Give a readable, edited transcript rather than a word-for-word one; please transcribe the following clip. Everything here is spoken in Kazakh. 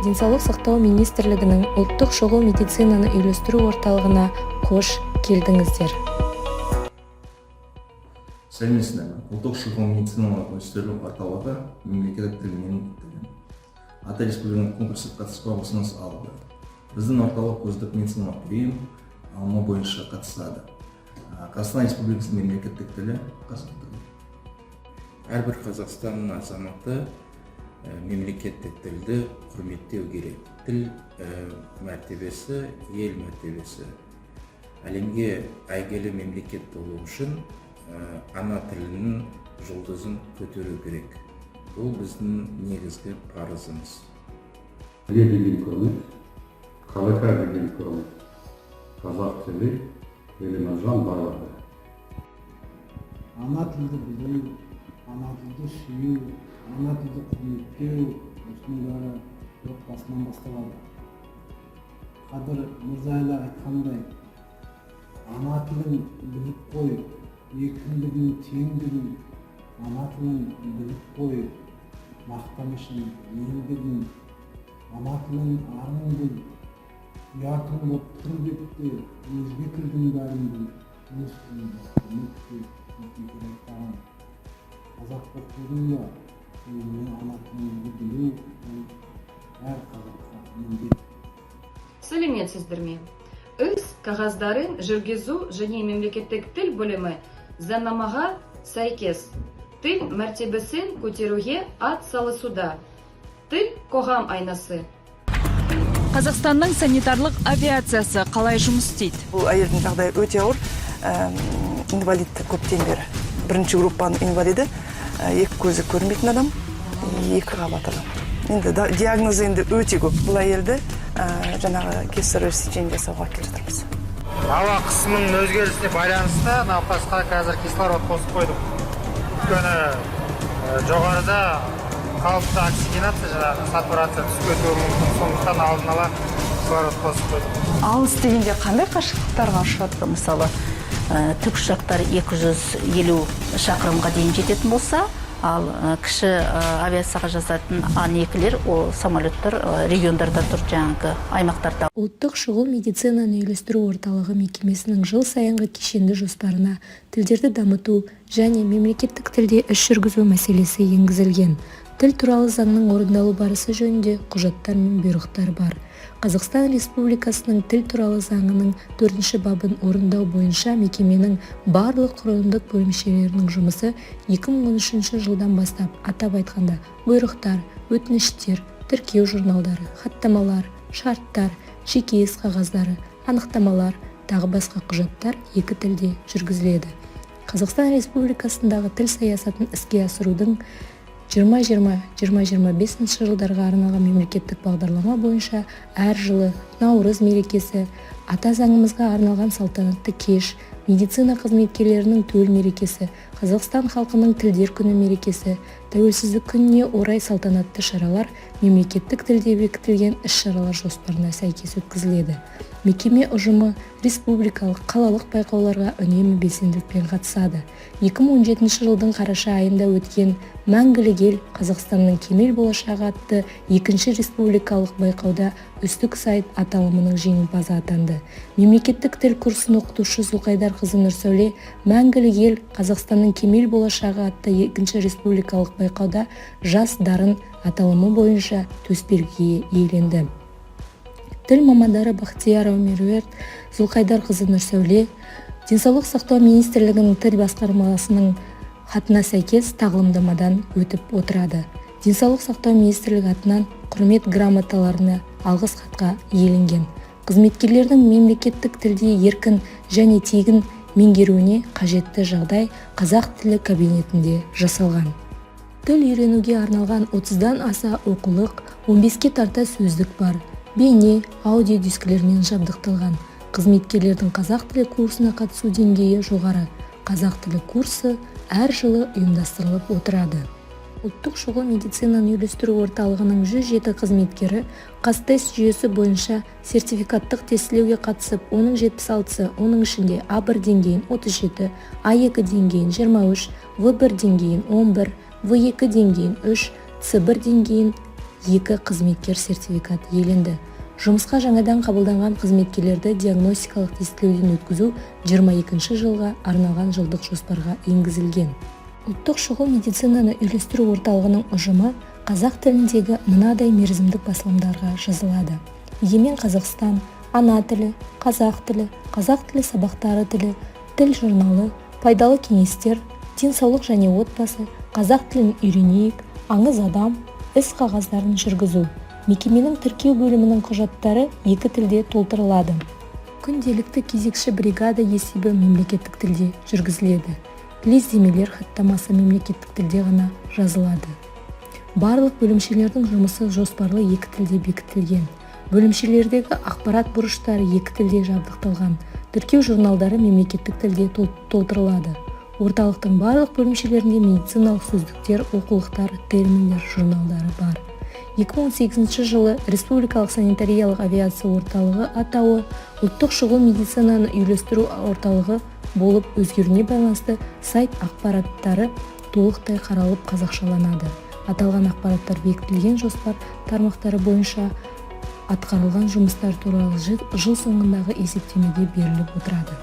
Денсаулық сақтау министрлігінің Ұлттық шұғыл медицинаны үйлестіру орталығына қош келдіңіздер! Сәлеметсіздер ме? Ұлттық шұғыл медициналық үйлестіру орталығы «Мемлекеттік тіл – менің тілім» атты республикалық конкурсқа қатысуға ұсыныс алды. Біздің орталық «Үздік медициналық ұйым» алымы бойынша қатысады. Қазақстан Республикасының мемлекеттік тілі – қазақ тілі. Әрбір Қазақстанның азаматы мемлекеттік тілді құрметтеу керек. Тіл мәртебесі – ел мәртебесі. Әлемге әйгілі мемлекет болу үшін ана тілінің жұлдызын көтеру керек. Бұл біздің негізгі парызымыз. Тілге деген құрмет, халыққа деген құрмет. Қазақ тілі еліміздің байлығы. Ана тілді білу, ана тілді сүю, ана тілді құрметтеу – осының бәрі отбасынан басталады. Қадыр Мырза айтқандай: «Ана тілін біліп қой, еркіндігің, теңдігің. Ана тілін біліп қой, мақтанышың, елдігің. Ана тілің арың біл, ұятың боп тұр бетте, өзге тілдің бәрін біл, өз тіліңді құрметте», – деп бекер айтпаған. Қазақ болып тудың ба, өзіңнің ана тіліңді білу – ол әр қазаққа міндет. Сәлеметсіздер ме? Іс қағаздарын жүргізу және мемлекеттік тіл бөлімі заңнамаға сәйкес тіл мәртебесін көтеруге ат салысуда. Тіл – қоғам айнасы. Қазақстанның санитарлық авиациясы қалай жұмыс істейді? Бұл әйелдің жағдайы өте ауыр, инвалид көптен бері, бірінші группаның инвалиді, екі көзі көрмейтін адам, екі қабат адам. Енді диагнозы енді өте көп. Бұл әйелді жаңағы кесарево сечение жасауға келе жатырмыз. Ауа қысымының өзгерісіне байланысты науқасқа қазір кислород қосып қойдық, өйткені жоғарыда қалыпты оксигенация, жаңағы сатурация түсіп кетуі мүмкін. Сондықтан алдын ала кислород қосып қойдық. Алыс дегенде қандай қашықтықтарға ұшады? Мысалы, тікұшақтар 250 шақырымға дейін жететін болса, ал кіші авиацияға жазатын Ан-2-лер, ол самолеттер региондарда тұр, жаңағы аймақтарда. Ұлттық шұғыл медицинаны үйлестіру орталығы мекемесінің жыл сайынғы кешенді жоспарына тілдерді дамыту және мемлекеттік тілде іс жүргізу мәселесі енгізілген. Тіл туралы заңның орындалу барысы жөнінде құжаттар мен бұйрықтар бар. Қазақстан Республикасының Тіл туралы заңының төртінші бабын орындау бойынша мекеменің барлық құрылымдық бөлімшелерінің жұмысы 2013 жылдан бастап, атап айтқанда, бұйрықтар, өтініштер, тіркеу журналдары, хаттамалар, шарттар, жеке іс қағаздары, анықтамалар, тағы басқа құжаттар екі тілде жүргізіледі. Қазақстан Республикасындағы тіл саясатын іске асырудың 2020-2025 жылдарға арналған мемлекеттік бағдарлама бойынша әр жылы Наурыз мерекесі, Ата заңымызға арналған салтанатты кеш, медицина қызметкерлерінің төл мерекесі, Қазақстан халқының тілдер күні мерекесі, Тәуелсіздік күніне орай салтанатты шаралар мемлекеттік тілде бекітілген іс-шаралар жоспарына сәйкес өткізіледі. Мекеме ұжымы республикалық, қалалық байқауларға үнемі белсенділікпен қатысады. 2017 жылдың қараша айында өткен «Мәңгілік ел – Қазақстанның кемел болашағы» атты екінші республикалық байқауда «Үздік сайт» аталымының жеңімпазы атанды. Мемлекеттік тіл курсын оқытушы Зұлқайдарқызы Нұрсәуле «Мәңгілік ел – Қазақстанның кемел болашағы» атты екінші республикалық байқауда «Жас дарын» аталымы бойынша төсбелгі иеленді. Тіл мамандары Бақтиярова Меруерт, Зұлқайдарқызы Нұрсәуле Денсаулық сақтау министрлігінің тіл басқармасының хатына сәйкес тағылымдамадан өтіп отырады. Денсаулық сақтау министрлігі атынан құрмет грамоталарына, алғыс хатқа иеленген. Қызметкерлердің мемлекеттік тілде еркін және тегін меңгеруіне қажетті жағдай қазақ тілі кабинетінде жасалған. Тіл үйренуге арналған 30-дан аса оқулық, 15-ке тарта сөздік бар. Бейне, аудио дискілермен жабдықталған. Қызметкерлердің қазақ тілі курсына қатысу деңгейі жоғары. Қазақ тілі курсы әр жылы ұйымдастырылып отырады. Ұлттық шұғыл медицинаны үйлестіру орталығының 107 қызметкері Қазтест жүйесі бойынша сертификаттық тестілеуге қатысып, оның 76-сы, оның ішінде А1 деңгейін 37, А2 деңгейін 23, В1 деңгейін 11, В2 деңгейін 3, С1 деңгейін Екі қызметкер сертификат иеленді. Жұмысқа жаңадан қабылданған қызметкерлерді диагностикалық тестілеуден өткізу 22 жылға арналған жылдық жоспарға енгізілген. Ұлттық шұғыл медицинаны үйлестіру орталығының ұжымы қазақ тіліндегі мынадай мерзімдік басылымдарға жазылады: Егемен Қазақстан, Ана тілі, Қазақ тілі, Қазақ тілі сабақтары, тілі, Тіл журналы, Пайдалы кеңестер, Денсаулық және отбасы, Қазақ тілін үйренейік, Аңыз адам. Іс қағаздарын жүргізу мекеменің тіркеу бөлімінің құжаттары екі тілде толтырылады. Күнделікті кезекші бригада есебі мемлекеттік тілде жүргізіледі. Лездемелер хаттамасы мемлекеттік тілде ғана жазылады. Барлық бөлімшелердің жұмысы жоспарлы екі тілде бекітілген. Бөлімшелердегі ақпарат бұрыштары екі тілде жабдықталған. Тіркеу журналдары мемлекеттік тілде толтырылады. Орталықтың барлық бөлімшелерінде медициналық сөздіктер, оқулықтар, терминдер журналдары бар. 2018 жылы Республикалық санитариялық авиация орталығы атауы Ұлттық шұғыл медицинаны үйлестіру орталығы болып өзгеруіне байланысты сайт ақпараттары толықтай қаралып, қазақшаланады. Аталған ақпараттар бекітілген жоспар тармақтары бойынша атқарылған жұмыстар туралы жыл соңындағы есептемеде беріліп отырады.